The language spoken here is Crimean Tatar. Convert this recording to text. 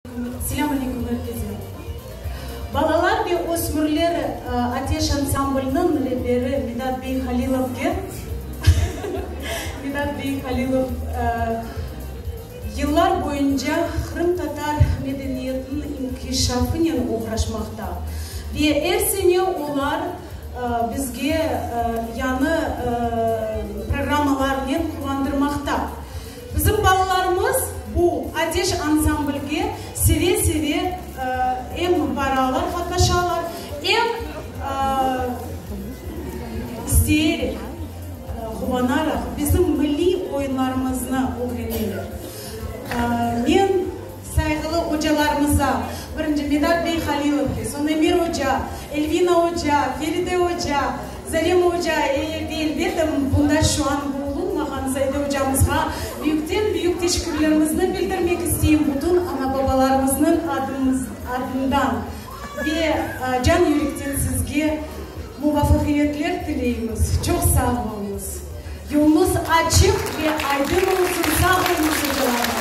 Selâm aleyküm er kese. Balalar ve ösmürler Ateş ansambliniñ reberi Midat bey Halilovge Midat bey Halilov yıllar boyunca qırımtatar medeniyetiniñ inkişafınen oğraşmaqta ve er sene olar bizge yañı programmalarnen quvandırmaqta. Bizim balalarımız bu Ateş ansamblge seve-seve em baralar, qatnaşalar, em isteyerek, quvanaraq bizim milliy oyunlarımıznı ögreneler. Men sayğılı ocalarımıza, birinci Midat bey Halilovge, soñ Emir oca, Elvina oca, Feride oca, Zarema oca, ve elbette, bunda şu an bulunmağan Zayde ocamızğa büyükten-büyük teşekkürlerimizni bildirmek isteyim bütün ana-babalarımıznıñ adından ve can-yürekten sizge muvafaqiyetler tileymiz. Çoq sağ oluñız. Yoluñız açıq ve aydın olsun. Sağ oluñız, ocalarımız!